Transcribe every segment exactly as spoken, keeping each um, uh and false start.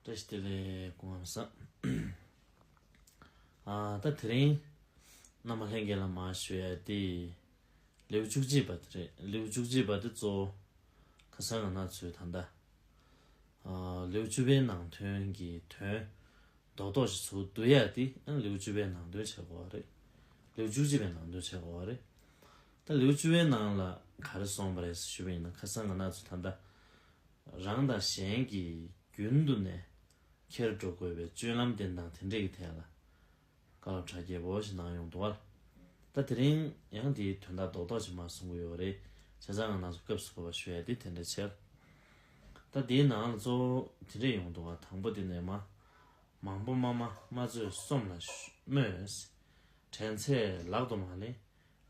བཀྲ་ཤིས་བདེ་ལེགས། སྐུ་ཁམས་བཟང་། ཨ། ད་དེ་རིང་རྣམ་པ་ལྷན་རྒྱས་ལ་མར་ཞུ་ཡ་དེ་ལེའུ་བཅུ་གཅིག་པ་དེ་རེད། ལེའུ་བཅུ་གཅིག་པ་དེ་གཙོ་བོ་ཁ་སང་ང་རང་ཚོས་ད་ལྟ། ཨ། ལེའུ་བཅུ་པའི་ནང་དོན་གྱི་དོན་རྡོག་རྡོག་ཞིག་ཚུར་བསྡུ་ཡ་དེ་ཨ་ལེའུ་བཅུ་པའི་ནང་དོན་བྱེད་དགོས་པ་རེད། ལེའུ་བཅུ་གཅིག་པའི་ནང་དོན་བྱེད་དགོས་པ་རེད། ད་ལེའུ་བཅུ་པའི་ནང་ལ་ག་རེ་གསུངས་པ་རེད་ཞུས་པ་ཡིན་ན། ཁ་སང་ང་རང་ཚོ་ད་ལྟ་རང་དང་གཞན་གྱི་རྒྱུན་དུ་ནས་འཁྱེར་འགྲོ་དགོས་པའི་སྤྱོད་ལམ་དེ་དང་དེ་འདྲས་ཀྱི་ཐད་ལ་བཀའ་སློབ་གྲ་རྒྱས་པོ་ཞིག་གནང་ཡོང་འདུག་བ། ད་དེ་རིང་ཡང་དེའི་དོན་དག་རྡོག་རྡོག་ཅིག་མར་གསུང་གི་ཡོད་རེད། བྱས་ཙང་ང་རང་ཚོ་སྐབས་སུ་བབས་པ་ཞུ་ཡ་དེ་དེ་འདྲ་བྱས། ད་དེའི་ནང་ལ་གཙོ་བོ་དེ་འདྲས་ཡོང་འདུག་བ། དང་པོ་དེ་ནས་མ། མང་པོ་མ་སྨྲ། སྨྲ་མཛོད་སོམས་ལ་སྨོས། དྲན་ཚད་ལག་ཏུ་མ་ལེན།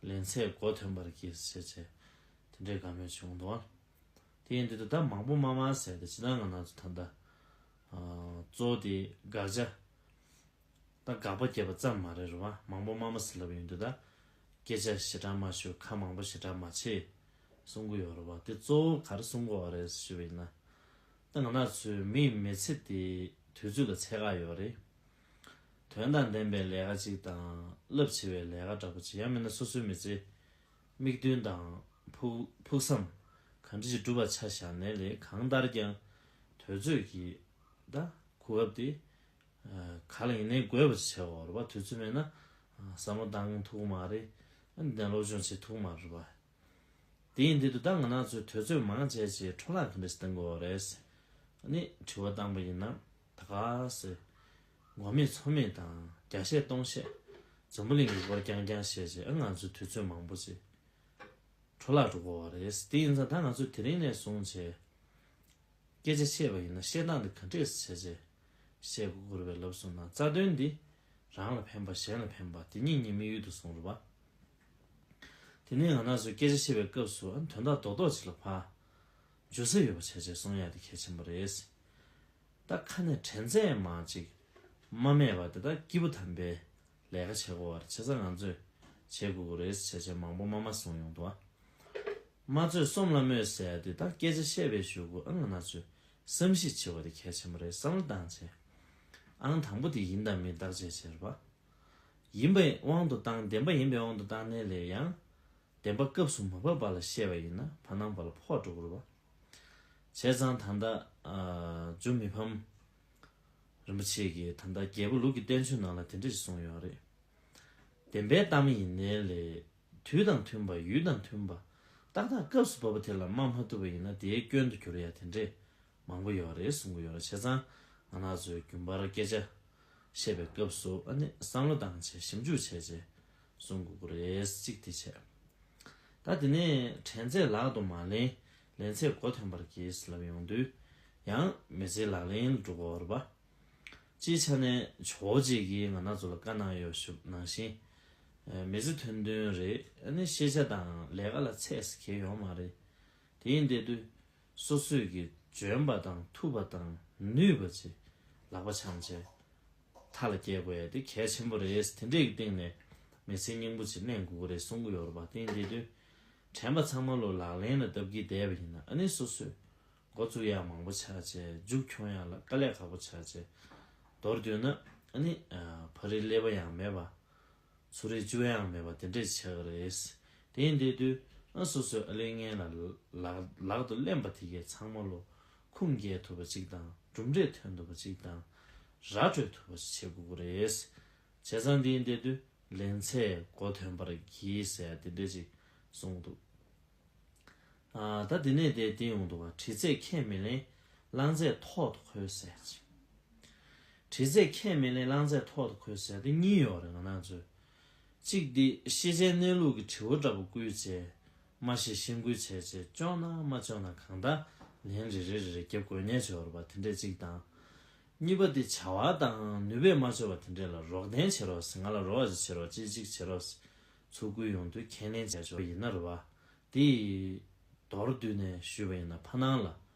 ལེན་ཚད་མགོ་ཐོན་པར་གྱིས་ཟེར་བྱས། དེ་འདྲའི་བཀའ་མོལ་བྱུང་འདུག་བ། དེ་ཡིན་དུས་ད་མང་པོ་མ་སྨྲ་ཟེར་ཏེ་ཇི་ལྟར་ང་རང་ཚོ་ད་ལྟ། ཨ། གཙོ་བོ་དེ་དགག་བྱ། ད་དགག་པ་བརྒྱབ་པ་ཙམ་མ་རེད་རེད་བ། མང་པོ་མ་སྨྲ་ཟེར་ལབ་ཡོང་དུས་ད། སྐད་ཆ་ཞེ་དྲག་མ་ཤོད། ཁ་མང་པོ་ཞེ་དྲག་མ་བྱེད། གསུང་གི་ཡོད་རེད་བ། དེ་གཙོ་བོ་ག་རེ་གསུང་གི་ཡོད་རེད་ཞུས་པ་ཡིན་ན། ད་ང་རང་ཚོའི་མིའི་མི་ཚེ་དེ་དུས་ཚོད་ལ་ཚད་བཀག་ཡོད་རེད། དོན་དང་ལྡན་པའི་ལས་ཀ་ཅིག་དང་རླབས་ཆེ་བའི་ལས་ཀ་འདྲ་པོ་ཅིག་ཡང་མིན་ན་སོ་སོའི་མི་ཚེའི་དམིགས་འདུན་དང་ཕུགས་ཕུགས་བསམ་ག་འདྲ་ཅིག་སྒྲུབ་པར་ཆ་བཞག་ནའི་ལས། གང་ལྟར་ཀྱང་དུས་ཚོད་ཀྱི་ད་གོ་སྐབས་དེ་ག་ལ་ཡིན་ནའི་དགོས་པ་ཞིག་བྱེད་དགོས་རེད་པ། དུས་ཚོད་མེད་ན་བསམ་བློ་བཏང་ཐུབ་ཀྱི་མ་རེད། འདི་ནས་སློབ་སྦྱོང་བྱེད་ཐུབ་ཀྱི་མ་རེད་པ། དེ་ཡིན་དུས་ད་ང་རང་ཚོས་དུས་ཚོད་མང་ཆེ་ཆེ་འཕྲོ་བརླག་ག་འདྲ་ཞིག་གཏང་དགོས་རེད། ཨ་ནི་དྲི་བ་བཏང་པ་ཡིན་ན། ད་ག་སེ། མགོ་མེད་མཚོ་མེད་དང་རྒྱ་བཤད་སྟོང་བཤད། འཛམ་བུ་གླིང་གི་སྐོར་རྐྱང་རྐྱང་བཤད་བྱས། ཨ། ང་ཚོའི་དུས་ཚོད་མང་པོ་ཞིག་འཕྲོ་བརླག་འགྲོ་གི་ཡོད་རེད། དེ་ཡིན་ཙང་ད་ང་ཚོས་དེ་རིང་ནས་བཟུང་བྱས་སྐད་ཆ་བཤད་པ་ཡིན་ན་བཤད་སྟངས་དེ་ག་འདྲས་བྱས་བྱས་བཤད་དགོས་ཀྱི་རེད་པས་ལབ་སོང་ན། རྩ་དོན་འདི་རང་ལ་ཕན་པ་གཞན་ལ་ཕན་པ་དེ་གཉིས་གཉིས་དམིགས་ཡུལ་དུ་བཟུང་རེད་པ། དེ་ནས་ང་རང་ཚོས་སྐད་ཆ་བཤད་པའི་སྐབས་སུ་ཨ་ནི་དོན་དག་རྡོག་རྡོག་ཅིག་ལ་ཕར་འཇུ་ས་ཡོད་པ་བྱས་བྱས་གསུང་ཡ་དེ་གལ་ཆེན་པོ་རེད། ད་ཁ་ནས་དྲན་ཚད་མ་ཅིག་མ་སྨྲས་པ་དེ་ད་སྐྱིད་པོ་དམ་པའི་ལས་ཀ་བྱེད་དགོས་པ་རེད། བྱས་ཙང་ང་ཚོས་བྱེད་དགོས་ཀྱི་རེད་བྱས་བྱས་མང་པོ་མ་སྨྲ་གསུངས་ཡོང་འདུག་ཨ། སྨྲ་མཛོད་སོམས་ལ་སྨོད་ཟེར་ཡ་དེ་ད་སྐད་ཆ་བཤད་པའི་གཞུག་གུ་ཨ་ང་རང་ཚོས་བསམ་གཞིག་བྱེད་པ་དེ་གལ་ཆེན་པོ་རེད། བསམ་བློ་བཏང་བྱས། ཨང་དང་པོ་དེ་ཡིན་དང་མིན་བརྟག་དཔྱད་བྱས་རེད་པ། ཡིན་པའི་དབང་དུ་བཏང་། བདེན་པ་ཡིན་པའི་དབང་དུ་བཏང་ནའི་ལས་ཡང་། བདེན་པ་སྐབས་སུ་མ་བབས་པ་ལ་བཤད་པ་ཡིན་ན་ཕར་ནང་པ་ལ་ཕོག་འགྲོ་གི་རེད་པ། བྱས་ཙང་ད་ལྟ་ཨ་འཇུ་མི་ཕམ་རིན་པོ་ཆེ་གིས་ད་ལྟ་རྒྱལ་པོ་ལུགས་ཀྱི་བསྟན་བཅོས་ནང་ལ་དེ་འདྲ་ཞིག་གསུངས་ཡོད་རེད། བདེན་པའི་གཏམ་ཡིན་ནའི་ལས། དུས་དང་མཐུན་པ། ཡུལ་དང་མཐུན་པ། ཏག་ཏག་སྐབས་སུ་བབས་པ་དེ་ལ་སྨྲ་མ་ཐུབ་པ་ཡིན་ན་དེའི་སྐྱོན་དུ་འགྱུར་ཡ་དེ་འདྲས་མང་པོ་ཡོད་རེད་གསུང་གི་ཡོད་རེད། བྱས་ཙང་ང་རང་ཚོའི་རྒྱུན་པར་སྐད་ཆ་བཤད་པའི་སྐབས་སུ་ཨ་ནི་བསམ་བློ་བཏང་བྱས་ཞིབ་འཇུག་བྱས་བྱས་གསུང་དགོས་ཀྱི་རེད། གཅིག་དེ་བྱས། ད་དེ་ནས་དྲན་ཚད་ལག་ཏུ་མ་ལེན། ལེན་ཚད་མགོ་ཐོན་པར་གྱིས་ལབ་ཡོང་དུས་ཡང་མི་ཚེའི་ལག་ལེན་ལ་འགྲོ་དགོས་པ་རེད་པ། སྤྱིའི་ཆ་ནས་ཇོ་བོ་རྗེ་གིས་ང་རང་ཚོ་ལ་བཀའ་གནང་ཡོད་ཞུ་ནང་བཞིན། ཨ། མི་ཚེ་ཐུང་ཐུང་རེད། ཨ་ནི་ཤེས་བྱ་དང་ལས་ཀ་ལ་ཚད་གང་ཡོད་མ་རེད། དེ་ཡིན་དུས་སོ་སོས་ཀྱི་འཇོན་པ་དང་ཐུབ་པ་དང་ནུས་པ་ཅིག་ལག་པ་འཆང་བྱས་མཐའ་ལ་སྐྱེལ་དགོས་ཡ་དེ་གལ་ཆེན་པོ་རེད། དེ་འདྲས་ཀྱི་སྟེང་ནས་མི་ཚེ་སྙིང་པོ་ཅིག་གནས་དགོས་ཀྱི་རེད་གསུང་གི་ཡོད་རེད་པ། དེ་ཡིན་དུས་དྲན་པ་ཚང་མ་ལོ་ལག་ལེན་ལ་བཏབ་ཀྱི་བསྡད་པ་ཡིན་ན་ཨ་ནི་སོ་སོས་འགོ་བཙུགས་ཡག་མང་པོ་ཆགས་བྱས། མཇུག་འཁྱོངས་ཡག་ལ་དཀའ་ལས་ཁག་པོ་ཆགས་བྱས། མདོར་བསྡུས་ན་ཨ་ནི་ཕ་རིའི་ཀླད་པ་ཡང་མེད་པ། ཚུར་རེ་བཅུག་ཡག་མེད་པ་དེ་འདྲས་ཆགས་ཀྱི་རེད། དེ་ཡིན་དུས་ཨ་སོ་སོའི་ཨ་ལས་ངན་ལ་ལག་ལག་ཏུ་ལེན་པ་དེ་གས་ཚང་མ་ལོ་ཁུངས་སྐྱེལ་ཐུབ་པ་ཅིག་དང་གྲུབ་འབྲས་ཐོན་ཐུབ་པ་ཅིག་དང་ར་སྤྲོད་ཐུབ་པ་ཞིག་བྱེད་དགོས་ཀྱི་རེད། བྱས་ཙང་དེ་ཡིན་དུས་ལེན་ཚད་མགོ་ཐོན་པར་གྱིས་ཟེར་ཡ་དེ་འདྲས་ཅིག་གསུངས་འདུག་ཨ། ད་དེ་ནས་དེ་དེ་ཡོང་འདུག་ག་དྲི་ཚད་ཁས་མི་ལེན། བླང་ཚད་ཐོག་ཏུ་འཁོད་ཟེར་ཅིག་དྲི་ཚད་ཁས་མི་ལེན། བླང་ཚད་ཐོག་ཏུ་འཁོད་ཟེར་དེ་གཉིས་ཡོད་རེད་ང་རང་ཚོས། གཅིག་འདི་ཤེས་བྱའི་གནས་ལུགས་ཀྱི་དྲི་བ་འདྲ་པོ་བསྐུལ་བྱས། མ་ཤེས་ཤེས་འགུལ་བྱས་བྱས་སྐྱོན་ན་མ་སྐྱོན་ན་གང་ལྟར་ལན་རེ་རེ་རེ་རེ་རྒྱབ་དགོས་ཉེན་ཆེ་བ་རེད་པ། དེ་འདྲས་གཅིག་དང་། གཉིས་པ་དེ་བྱ་བ་དང་ནུས་པས་མ་ལྕོགས་པ་དེ་འདྲས་ལ་རོགས་ལྡན་བྱེད་རོགས་ཟེར། ང་ལ་རོགས་ཅིག་བྱེད་རོགས། ཅིག་ཅིག་བྱེད་རོགས་ཚུར་བསྐུལ་ཡོང་དུས་ཁས་ལེན་བྱས་ཆོག་ཡིན་ན་རེད་པ། དེ་མདོར་བསྡུས་ནས་ཞུས་པ་ཡིན་ན་ཕ་ནང་ལ་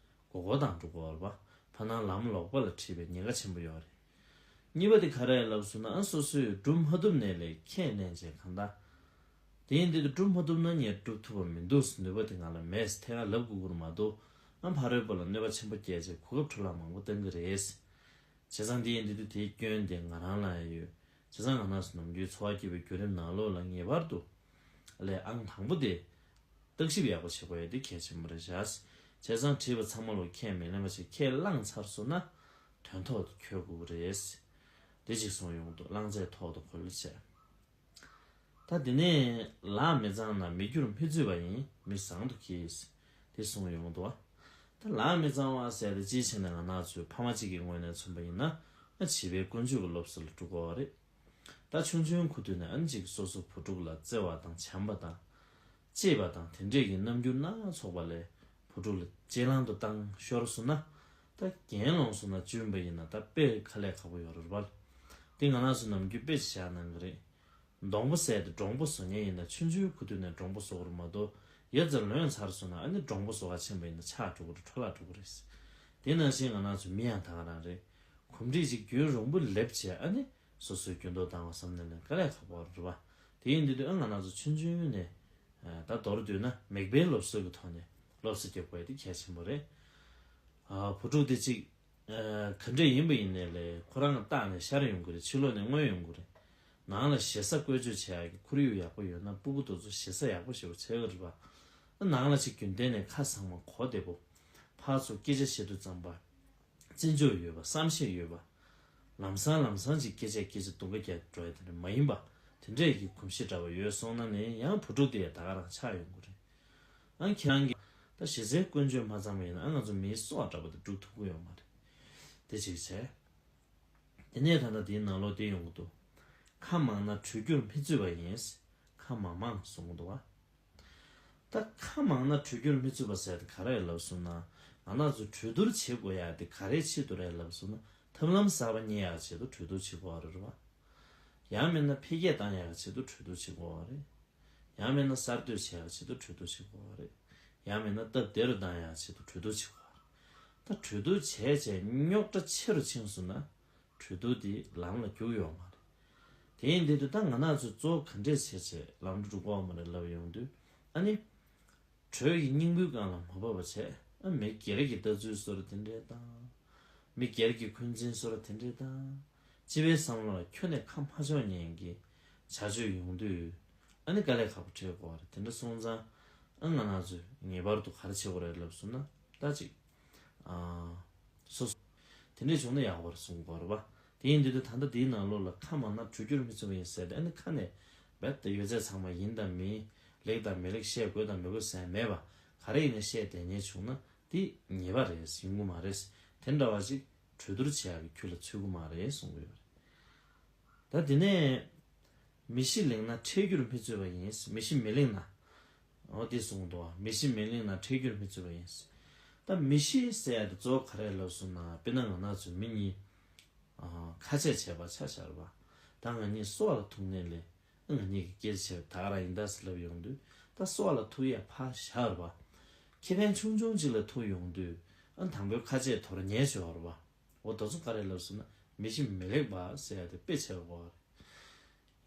མགོ་སྐོར་བཏང་འགྲོ་གི་ཡོད་རེད་པ། ཕ་ནང་ལམ་ལོག་པ་ལ་ཁྲིད་པའི་ཉེན་ཁ་ཆེན་པོ་ཡོད་རེད། གཉིས་པ་དེ་ག་རེ་ལབ་སོང་ན་ཨ་སོ་སོས་སྒྲུབ་མ་ཐུབ་ནའི་ལས་ཁས་ལེན་བྱས་གང་ལྟར། དེ་ཡིན་དུས་སྒྲུབ་མ་ཐུབ་ན་ངས་སྒྲུབ་ཐུབ་པ་མི་འདུག་ནུས་པ་དེ་ང་ལ་མེད་ཟེར་ཐད་ཀར་ལབ་དགོས་ཀྱི་རེད་མ་གཏོགས། ཨ་ཕ་རོལ་པོ་ལ་གནོད་པ་ཆེན་པོ་བསྐྱལ་བྱས་གོ་སྐབས་འཕྲོ་བརླག་མང་པོ་བཏང་གི་རེད། བྱས་ཙང་དེ་ཡིན་དུས་དེའི་སྐྱོན་དེ་ང་རང་ལ་ཡང་ཡོད། བྱས་ཙང་ང་རང་ཚོ་ནམ་རྒྱུན་འཚོ་བ་སྐྱེལ་བའི་བརྒྱུད་རིམ་ནང་ལོགས་ལ་ངེས་པར་དུ་ལས་ཨང་དང་པོ་དེ་བརྟག་ཞིབ་ཡག་པོ་བྱེད་དགོས་ཡ་དེ་གལ་ཆེན་པོ་རེད་ཤག་བྱས་ཙང་བྲིས་པ་ཚང་མ་ལོ་ཁས་མི་ལེན་པ་བྱས་ཁས་བླངས་ཚར་སོང་ན་དོན་ཐོག་ཏུ་འཁྱོལ་དགོས་ཀྱི་རེད། དེ་གཅིག་གསུངས་ཡོང་འདུག་བླངས་ཚད་ཐོག་ཏུ་འཁོར་བྱས། ད་དེ་ནས་ལག་མི་གཙང་ན་མི་འགྱུར་མི་བཙུད་པ་ཡིན། མི་བཟང་དུ་གྱིས། དེ་གསུངས་ཡོང་འདུག་ད་ལག་མི་གཙང་བ་ཟེར་ཏེ་སྤྱིའི་ཆ་ནས་ང་རང་ཚོའི་ཕ་མ་གཅིག་གི་ངོས་ནས་མཚོན་པ་ཡིན་ན། ང་བྱིས་པའི་ཀུན་སྤྱོད་ཀྱི་སློབ་གསོ་ལ་འགྲོ་དགོས་པ་རེད། ད་ཆུང་ཆུང་ཁུ་ཐུག་ནས་ཨ་ནི་གཅིག་སོ་སོ་བུ་ཕྲུག་ལ་བརྩེ་བ་དང་བྱམས་པ་དང་། གཅེས་པ་དང་དེ་འདྲས་ཀྱི་རྣམ་འགྱུར་སྣ་ཚོགས་པ་ལས་བུ་ཕྲུག་ལ་གཅེས་ལང་དུ་བཏང་ཤོར་སོང་ན། ད་རྒན་ལོངས་སོང་ན་བཅུན་པ་ཡིན་ན་ད་དཔེ་ཁ་ལས་ཁག་པོ་ཡོད་རེད་པ། དེ་ང་རང་ཚོ་ནམ་རྒྱུན་དཔེ་ཆ་བཞག་གནང་གི་རེད། སྡོང་པོ་བསད་དེ་འབྲོང་པོ་བཟོ་མཁན་ཡིན་ན་ཆུང་ཆུང་ཁུ་ཐུག་ནས་འབྲོང་པོ་བཟོ་དགོས་རེད་མ་གཏོགས་ཡ་རྩེར་ལོན་ཚར་སོང་ན་ཨ་ནི་འབྲོང་པོ་བཟོ་ག་ཕྱིན་པ་ཡིན་ན་ཆག་འགྲོ་གི་རེད། འཕྲོ་བརླག་འགྲོ་གི་རེད། དེ་ནང་བཞིན་ང་རང་ཚོ་མི་ཡང་ད་ག་རང་རེད། གོམས་འདྲིས་ཅིག་རྒྱུན་རིང་པོ་སླེབས་བྱས་ཨ་ནི་སོ་སོའི་འགྱུར་ལྡོག་བཏང་བ་བསམ་ནས་ལན་དཀའ་ལས་ཁག་པོ་རེད་པ། དེ་ཡིན་དུས་དུས་ཨ་ང་རང་ཚོ་ཆུང་ཆུང་ནས་ད་མདོར་བསྡུས་ན་མིག་དཔེའི་སློབ་གསོ་གི་ཐོག་ནས་སློབ་གསོ་རྒྱབ་དགོས་ཡ་དེ་གལ་ཆེན་པོ་རེད། བུ་ཕྲུག་དེ་གཅིག་ག་འདྲས་ཡིན་པ་ཡིན་ནའི་ལས་ཁོ་རང་གི་རྟགས་ནས་ཤར་ཡོང་གི་རེད། ཕྱི་ལོགས་ནས་མངོན་ཡོང་གི་རེད། ནང་ལ་ཞེ་ས་བཀོལ་སྤྱོད་བྱེད་ཡག་གི་ཁོར་ཡུག་ཡག་པོ་ཡོད་ན་སྤུ་གུ་དེ་ཚོ་ཞེ་ས་ཡག་པོ་ཞེ་པོ་བྱེད་གི་རེད་པ། ནང་ལ་ཅིག་རྒྱུན་གཏན་ནས་ཁ་ཚང་མ་གོ་བདེ་པོ། ཕར་ཚུར་སྐད་ཆ་བཤད་དུས་ཙམ་པ། བརྩི་འཇོག་ཡོད་པ་བསམ་ཤེས་ཡོད་པ། ལམ་སང་ལམ་སང་ཅིག་སྐད་ཆས་སྐད་ཆ་སྡུག་ག་རྒྱག་འགྲོ་ཡ་དེ་འདྲ་མ་ཡིན་པ། དེ་འདྲས་ཀྱི་གོམས་གཤིས་འདྲ་བ་ཡོད་སོང་ན་ནི་ཡང་བུ་ཕྲུག་དེ་ད་ག་རང་ཆགས་ཡོང་གི་རེད། ཨང་ཁྱེད་རང་གིས་ད་གཞི་རྩའི་ཀུན་སྤྱོད་མ་གཙང་བ་ཡིན་ན་ཨ་ང་ཚོ་མིའི་སྲོག་འདྲ་པོ་དེ་སྒྲུག་ཐུབ་ཀྱི་ཡོད་མ་རེད། དེ་གཅིག་བྱས། དེ་ནས་ད་ལྟ་དེའི་ནང་ལོགས་དེ་ཡོང་གི་འདུག་ཁ་མང་ན་གྲོས་རྒྱུར་མི་བརྩི་བ་ཡིན། ཁ་མང་མང་གསུང་གི་འདུག་བ། ད་ཁ་མང་ན་གྲོས་རྒྱུར་མི་བརྩི་བ་ཟེར་དེ་ག་རེ་ལབ་སོང་ན། ང་རང་ཚོ་གྲོས་བསྡུར་བྱེད་དགོས་ཡ་དེ་ག་རེའི་ཆེད་དུ་རེད་ལབ་སོང་ན་ཐབས་ལམ་གསར་པ་རྙེད་ཡ་ཆེད་དུ་གྲོས་བསྡུར་བྱེད་དགོས་པ་རེད་བ། ཡང་མིན་ན་འཕེལ་རྒྱས་བཏང་ཡག་ཆེད་དུ་གྲོས་བསྡུར་བྱེད་དགོས་པ་རེད། ཡང་མིན་ན་གསར་གཏོད་བྱེད་ཡག་ཆེད་དུ་གྲོས་བསྡུར་བྱེད་དགོས་པ་རེད། ཡང་མིན་ན་སྟབས་བདེ་རུ་བཏང་ཡག་ཆེད་དུ་གྲོས་བསྡུར་བྱེད་དགོས་པ་རེད། ད་གྲོས་བསྡུར་བྱས་བྱས་རྙོག་དྲ་ཆེ་རུ་ཕྱིན་སོང་ན་གྲོས་བསྡུར་དེ་ལམ་ལ་རྒྱུག་ཡོང་མ་རེད། དེ་ཡིན་དུས་དུས་ད་ང་རང་ཚོས་གཙོ་བོ་ག་འདྲས་བྱས་བྱས་ལམ་འགྲོ་དགོས་པ་མ་རེད་ལབ་ཡོང་དུས་ཨ་ནི། གྲོས་ཀྱི་སྙིང་པོའི་སྒང་ལ་མ་བབས་པ་བྱས། ཨ་མི་སྒེར་གྱི་ལྟ་ཚུལ་བཟོ་འདྲ་དེ་འདྲས་དང་། མི་སྒེར་གྱི་འཁོན་འཛིན་བཟོ་འདྲ་དེ་འདྲས་དང་། སྤྱི་པའི་བསམ་བློ་ལ་ཁྱོན་ནས་ཁ་མ་ཕྱོགས་མཁན་གྱི་བྱ་སྤྱོད་ཡོང་དུས། ཨ་ནི་དཀའ་ལས་ཁག་པོ་འཕྲད་དགོས་པ་རེད། དེ་འདྲ་སོང་ཙང་། ཨ་ང་རང་ཚོས་ངེས་པར་དུ་ག་རེ་བྱེད་དགོས་རེད་ལབ་སོང་ན། ད་ཅིག་ཨ། སོ་སོ། དེ་འདྲས་བྱུང་ན་ཡག་པོ་རེད་གསུང་གི་ཡོད་རེད་པ། དེ་ཡིན་དུས་དུས་ད་ལྟ་དེའི་ནང་ལོགས་ལ་ཁ་མང་ན་གྲོས་རྒྱུར་མི་བརྩི་བ་ཡིན་ཟེར་ཏེ་ཨ་ནི་ཁ་ནས་རྦད་དེ་ཡོད་ཚད་ཚང་མ་ཡིན་དང་མིན། ལེགས་དང་མི་ལེགས། བཤད་དགོས་དང་མི་དགོས་ཟེར་མེད་པ། ག་རེ་ཡིན་ན་བཤད་བསྡད་མཁན་བྱུང་ན་དེ་ཉེས་པ་རེད། ཡོང་གི་མ་རེད། དེ་འདྲ་བ་ཅིག་གྲོས་བསྡུར་བྱེད་ཡག་གི་ཁུལ་ལ་ཚུད་ཀྱི་མ་རེད་གསུང་གི་ཡོད་རེད། ད་དེ་ནས། མི་གཤིས་ལེགས་ན་འཕྲད་རྒྱུར་མི་བརྩི་བ་ཡིན། མི་གཤིས་མི་ལེགས་ན། འོ་དེ་གསུངས་འདུག་མི་གཤིས་མི་ལེགས་ན་འཕྲད་རྒྱུར་མི་བརྩི་བ་ཡིན། ད་མི་གཤིས་ཟེར་ཡ་དེ་གཙོ་བོ་ག་རེ་ལབ་སོང་ན། དཔེར་ན་ང་རང་ཚོ་མི་གཉིས་ཁ་ཆད་བྱས་པ་ཆ་བཞག་པ། ད་ང་གཉིས་སོ་ལ་ཐུག་ནས་ལས་ང་གཉིས་ཀྱི་སྐད་ཆ་བྱས་པ་ད་ག་རང་ཡིན་ད་ཟེར་ལབ་ཡོང་དུས། ད་སོ་ལ་ཐུག་ཡ་ཕར་བཞག་པ། ཁེ་ཕན་ཆུང་ཆུང་ཅིག་ལ་ཐུག་ཡོང་དུས། ཨ་དང་པོའི་ཁ་ཆད་དོར་ཉེས་བྱས་པ་རེད་པ། འོ་དེ་ཚོ་ག་རེ་ལབ་སོང་ན་མི་གཤིས་མི་ལེགས་པ་ཟེར་ཡ་དེ་དཔེ་ཆེ་བ་རེད།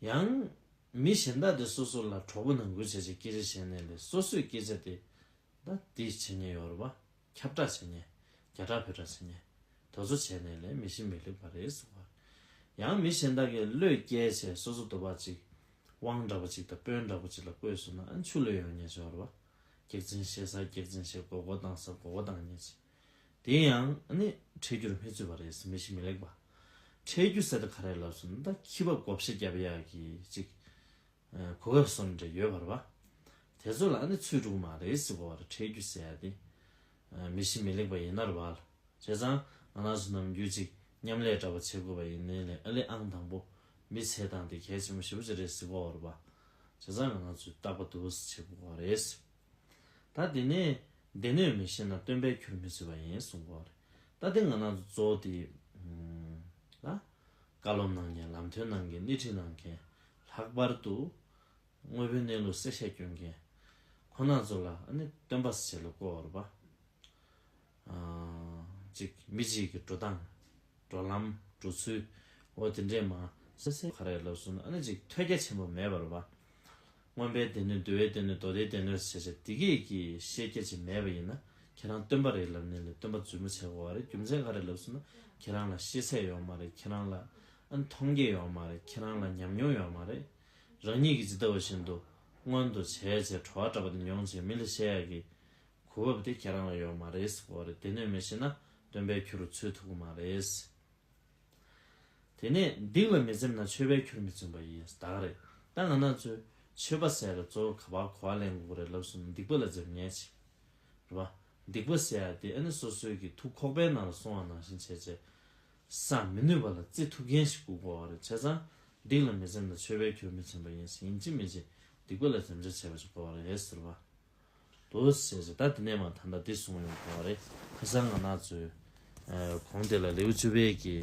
ཡང་། མི་གཞན་དག་དེ་སོ་སོ་ལ་གྲོགས་པོ་ནང་ཁུལ་བྱས་བྱས་སྐད་ཆ་བཤད་ནས་ལས་སོ་སོའི་སྐད་ཆ་དེ། ད་དེ་བྱེད་མཁན་ཡོད་རེད་པ། ཁྱབ་བསྒྲགས་བྱེད་མཁན། རྒྱ་བསྒྲགས་བོད་བསྒྲགས་བྱེད་མཁན། དེ་ཚོ་བྱས་ནས་ལས་མི་གཤིས་མི་ལེགས་པ་རེད་གསུངས་པ། ཡང་མི་གཞན་དག་གིས་བློས་བཀལ་བྱས་སོ་སོ་འདོད་པ་ཅིག་དབང་འདྲ་པོ་ཅིག་དང་དཔོན་འདྲ་པོ་ཅིག་ལ་བསྐོས་སོང་ན་ཨ་ཆུ་ལོག་ཡོང་མཁན་ཅིག་ཡོད་རེད་པ། སྐྱག་རྫུན་བཤད་ས་སྐྱག་རྫུན་བཤད། མགོ་སྐོར་བཏང་ས་མགོ་སྐོར་བཏང་མཁན་ཅིག་དེ་ཡང་ནི་འཕྲད་རྒྱུར་མི་བརྩི་བ་རེད། མི་གཤིས་མི་ལེགས་པ། འཕྲད་རྒྱུ་ཟེར་དེ་ག་རེ་ལབ་སོང་ན་ད་ཁྱི་པ་བགོ་བཤའ་རྒྱབ་ཡག་གི་ཅིག་གོ་སྐབས་སོགས་འདྲ་ཡོད་པ་རེད་པ། དེ་ཚོ་ལ་ནི་ཚུད་འགྲོ་གི་མ་རེད་ཟེར་གོ་བ་རེད། འཕྲད་རྒྱུ་ཟེར་ཡ་དེ་མི་གཤིས་མི་ལེགས་པ་ཡིན་ན་རེད་པ། བྱས་ཙང་ང་རང་ཚོ་ནམ་རྒྱུན་ཅིག་མཉམ་ལས་འདྲ་པོ་བྱེད་དགོས་པ་ཡིན་ནའི་ལས་ཨ་ལས་ཨང་དང་པོ་མི་ཚེ་དང་དེ་གལ་ཆེན་པོ་ཞེ་པོ་ཅིག་རེད་ཟེར་གོ་བ་རེད་པ། བྱས་ཙང་ང་རང་ཚོས་རྟག་པར་དུ་བྱེད་དགོས་པ་རེད། ད་དེ་ནས་སྡེ་སྣོད་མི་ཤེས་ན་སྟོན་པའི་ཁྱུར་མི་བརྩི་བ་ཡིན་གསུངས་པ་རེད། ད་དེ་ང་རང་ཚོ་གཙོ་བོ་དེ་ལ་བཀའ་སློབ་གནང་མཁན་ལམ་སྟོན་གནང་མཁན་སྣེ་ཁྲིད་གནང་མཁན་ལྷག་པར་དུ་དངོས་པོའི་གནས་ལུགས་གསལ་བཤད་སྐྱོན་མཁན་ཁོ་ན་ཚོ་ལ་ཨ་ནི་སྟོན་པ་ཟེར་ལ་བསྐོ་བ་རེད་པ། ཅིག་མི་གཅིག་གི་འགྲོ་སྟངས། འགྲོ་ལམ་འགྲོ་ཚུལ། འོ་དེ་འདྲས་མ་སེ་སེ་ག་རེ་ལབ་སོང་ན་ཨ་ནི་ཅིག་ཐོས་རྒྱ་ཆེན་པོ་མེད་པ་རེད་པ། མངོན་པའི་སྡེ་སྣོད་འདུལ་བའི་སྡེ་སྣོད་མདོ་སྡེའི་སྡེ་སྣོད་ཟེར་བྱས་དེ་གས་ཀྱི་ཤེས་རྒྱ་ཅིག་མེད་པ་ཡིན་ན་ ཁྱེད་རང་སྟོན་པ་རེད་ལབ་ནས་ལས་སྟོན་པ་རྫུན་མ་བྱེད་དགོས་པ་རེད། རྒྱུ་མཚན་ག་རེ་ལབ་སོང་ན་ཁྱེད་རང་ལ་ཤེས་ཚད་ཡོད་མ་རེད། ཁྱེད་རང་ལ་ཨ་ནི་མཐོང་རྒྱ་ཡོད་མ་རེད། ཁྱེད་རང་ལ་ཉམས་མྱོང་ཡོད་མ་རེད། རང་ཉིད་ཀྱིས་ཇི་ལྟ་བ་བཞིན་དུ་མངོན་དུ་བྱས་བྱས་གྲོགས་གྲགས་པ་དེ་མྱོང་བྱས་མི་ལ་བཤད་ཡག་གི་གོ་བབ་དེ་ཁྱེད་རང་ལ་ཡོད་མ་རེད་ཟེར་གོ་རེད། དེ་ནས་མི་ཤེས་ན་སྟོན་པས་ཁྱོད་རུ་འཚོལ་ཐུབ་ཀྱི་མ་རེད། དེ་ནས་སྡིག་ལ་མི་འཛེམ་ན་ཆོས་པས་ཁྱོད་མི་བཙུན་པ་ཡིན་ཟེར་ད་ག་རེད། ད་ང་རང་ཚོས་ཆོས་པ་ཟེར་ལ་གཙོ་བོ་ག་པར་གོ་བ་ལེན་དགོས་རེད་ལབ་སོང་ན་སྡིག་པ་ལ་འཛེམ་ཉེན་ཆེ། རེད་པ། སྡིག་པ་ཟེར་ཡ་དེ་ཨ་ནི་སོ་སོའི་གི་ཐུགས་ཁོག་པའི་ནང་ལ་སོང་བ་ནང་བཞིན་བྱས་བྱས། བསམ་མི་ནུས་པ་ལ་བརྩི་ཐུབ་མཁན་ཞིག་དགོས་པ་རེད། བྱས་ཙང་སྡིག་ལ་མི་འཛེམ་ན་ཆོས་པས་ཁྱོད་མི་བཙུན་པ་ཡིན་ཟེར་ཡིན་གཅིག་མིན་གཅིག་སྡིག་པ་ལ་འཛེམ་བྱ་བྱས་པ་ཞིག་དགོས་པ་རེད་ཟེར་བ། དུ་ཟེར་ཟེར་ད་དེ་ནས་མ་ད་ལྟ་འདི་གསུངས་ཡོང་དགོས་པ་རེད། ཁ་སང་ང་ན་ཚོས་གོང་དེ་ལ་ལེའུ་བཅུ་པའི་གི་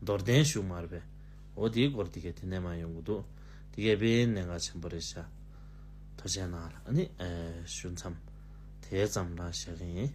མདོར་བསྟན་ཞུ་མ་རེད་པས། འོ་དེའི་སྐོར་དེ་གས་དེ་ནས་མ་ཡོང་གི་འདུག་དེ་གས་དཔེ་གནད་འགག་ཆེན་པོ་རེད་ཤག་ཐུགས་རྗེ་གནང་ལ་ཨ་ནི་ཞུ་མཚམས་དེ་ཙམ་རང་བཞག་གི་ཡིན།